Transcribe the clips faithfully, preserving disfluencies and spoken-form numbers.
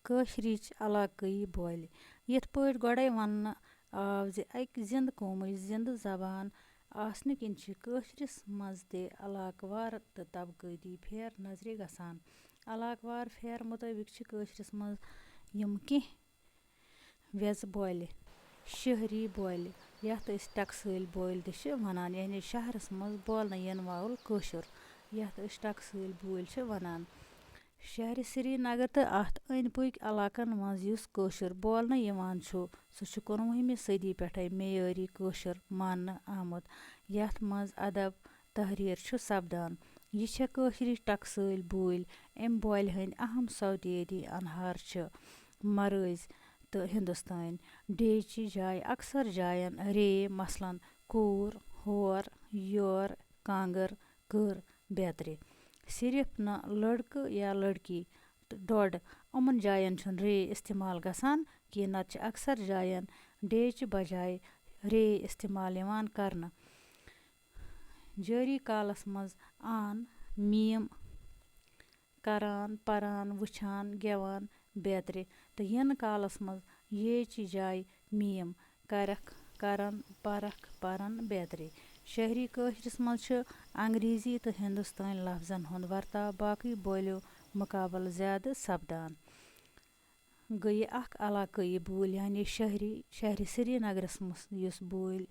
کٲشرِچ علاقٲیی بولہِ۔ یِتھ پٲٹھۍ گۄڈَے وننہٕ آو زِ اَکہِ زِنٛدٕ قومٕچ زِنٛدٕ زبان آسنہٕ کِنۍ چھِ کٲشرِس منٛز تہِ علاقہٕ وار تہٕ طبقٲتی پھیر نظرِ گژھان۔ علاقہٕ وار پھیر مُطٲبِق چھِ کٲشرِس منٛز یِم کینٛہہ ویژٕ بولہِ، شہری بولہِ، یَتھ أسۍ ٹکسٲلۍ بولۍ تہِ چھِ وَنان، یعنی شہرَس منٛز بولنہٕ یِنہٕ وول کٲشُر، یَتھ أسۍ ٹکسٲلۍ بولۍ چھِ وَنان۔ شہرِ سرینگر تہٕ اَتھ أنٛدۍ پٔکۍ علاقَن منٛز یُس کٲشُر بولنہٕ یِوان چھُ، سُہ چھُ کُنوُہمہِ صٔدی پٮ۪ٹھَے معیٲری کٲشُر ماننہٕ آمُت، یَتھ منٛز ادب، تحریر چھُ سپدان۔ یہِ چھےٚ کٲشرِچ ٹکسٲلۍ بوٗلۍ۔ اَمہِ بولہِ ہٕنٛدۍ اہم صوتیٲتی انہار چھِ مرٲزۍ تہٕ ہندوستٲنۍ۔ ڈیچہِ جایہِ اکثر جاین رے، مثلاً کوٗر، ہور، یور، کانٛگٕر، کٔر، بیترِ۔ صرف نہٕ لڑکہٕ یا لڑکی تہٕ ڈۄڈ، یِمن جاین چھُنہٕ رے استعمال گژھان کینٛہہ، نتہٕ چھِ اکثر جاین ڈیچہِ بجایہِ رے استعمال یِوان کرنہٕ۔ جٲری کالس منٛز آن، میٖم، کران، پران، وٕچھان، گٮ۪وان، بیترِ، تہٕ یِنہٕ کالس منٛز ییچہِ جایہِ میٖم، کرکھ، کرن، پرکھ، پرن، بیترِ۔ شہری کٲشرِس منٛز چھُ انگریزی تہٕ ہندوستٲنۍ لفظن ہُنٛد ورتاو باقٕے بولیو مُقابلہٕ زیادٕ سپدان۔ گٔیہِ اکھ علاقٲیی بوٗلۍ، یعنی شہری، شہرِ سرینگرس منٛز یُس بوٗلۍ،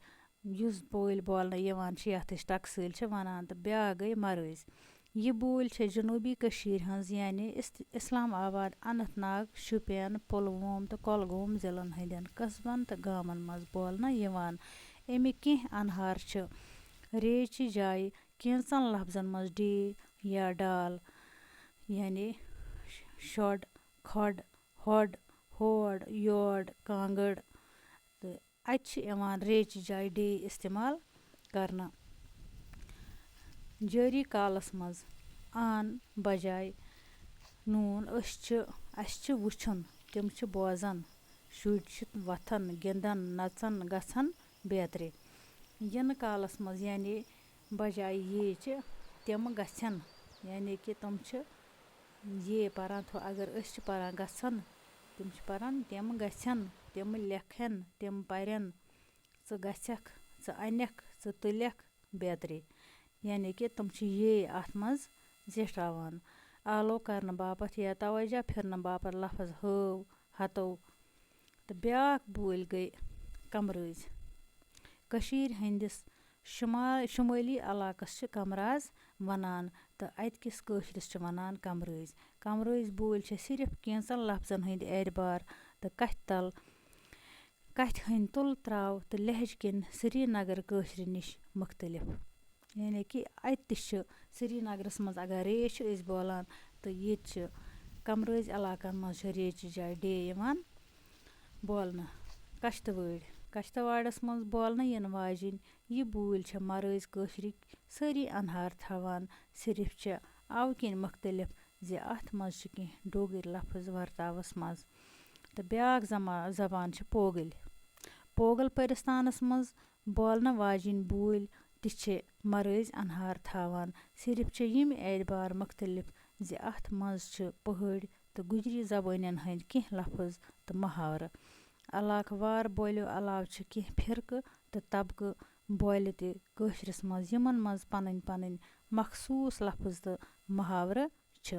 یُس بوٗلۍ بولنہٕ یِوان چھِ، یَتھ أسۍ ٹکسٲلۍ چھِ وَنان، تہٕ بیٛاکھ گٔے مرٲزۍ۔ یہِ بوٗلۍ چھےٚ جنوٗبی کٔشیٖرِ ہٕنٛز، یعنی اِس-، اسلام آباد، اننت ناگ، شُپین، پُلووم تہٕ کۄلگوم ضلعن ہٕنٛدٮ۪ن قصبن تہٕ گامن منٛز بولنہٕ یِوان۔ اَمِکۍ کینٛہہ انہار چھِ ریچہِ جایہِ کینٛژن لفظن منٛز ڈے یا ڈال، یعنی شۄڈ، کھۄڈ، ہۄڈ، ہورڈ، یورڈ، کانٛگٕڑ، تہٕ اَتہِ چھِ یِوان ریچہِ جایہِ ڈے استعمال کرنہٕ۔ جٲری کالس منٛز آن بجایہِ نوٗن، أسۍ چھِ، اَسہِ چھِ وٕچھُن، تِم چھِ بوزان، شُرۍ چھِ وۄتھان، گِنٛدان، نژان، گژھان بیترِ۔ یِنہٕ کالس منٛز یعنی بجایہِ ییچہِ، تِم گژھن، یعنی کہِ تِم چھِ یے پران، تھو-، اگر أسۍ چھِ پران گژھن، تِم چھِ پران تِم گژھن، تِم لیکھن، تِم پرن، ژٕ گژھکھ، ژٕ انکھ، ژٕ تُلکھ، بیترِ۔ یعنی کہِ تِم چھِ یے اَتھ منٛز زیٹھراوان۔ آلو کرنہٕ باپتھ یا توجہ پھِرنہٕ باپتھ لفظ ہٲو، ہتو۔ تہٕ بیٛاکھ بوٗلۍ گٔے کمرٲزۍ۔ کٔشیٖرِ ہٕنٛدِس شُما-، شُمٲلی علاقس چھِ کمراز ونان تہٕ اَتہِ کِس کٲشرِس چھِ ونان کمرٲزۍ۔ کمرٲزۍ بوٗلۍ چھِ صرف کینٛژن لفظن ہٕنٛدۍ اعتبار تہٕ کتھِ تل، کتھِ ہٕنٛدۍ تُل تراو تہٕ لہجہٕ کِنۍ سرینگر کٲشرِ نِش مُختٔلِف۔ یعنی کہِ اَتہِ تہِ چھِ سرینگرس منٛز اگر ریچھ چھِ أسۍ بولان، تہٕ ییٚتہِ چھِ کمرٲزۍ علاقن منٛز چھِ ریچہِ جایہِ ڈے یِوان بولنہٕ۔ کشتوٲڑۍ، کشتواڑس منٛز بولنہٕ یِنہٕ واجیٚنۍ یہِ بوٗلۍ چھِ مرٲزۍ کٲشرِکۍ سٲری انہار تھاوان، صرف چھِ اَوٕ کِنۍ مُختٔلِف زِ اَتھ منٛز چھِ کینٛہہ ڈوگٕرۍ لفظ ورتاوس منٛز۔ تہٕ بیٛاکھ زما-، زبان چھِ پوگٕلۍ۔ پوگل پٲرِستانس منٛز بولنہٕ واجیٚنۍ بوٗلۍ تہِ چھِ مرٲزۍ انہار تھاوان، صرف چھِ ییٚمہِ اعتبار مُختٔلِف زِ اَتھ منٛز چھِ پہٲڑۍ تہٕ گُجری زبٲنٮ۪ن ہٕنٛدۍ کینٛہہ لفظ تہٕ محاورٕ۔ علاقہٕ وار بولیو علاوٕ چھِ کینٛہہ فرقہٕ تہٕ طبقہٕ بولہِ تہِ کٲشرِس منٛز، یِمن منٛز پنٕنۍ پنٕنۍ مخصوٗص لفظ تہٕ محاورٕ چھِ۔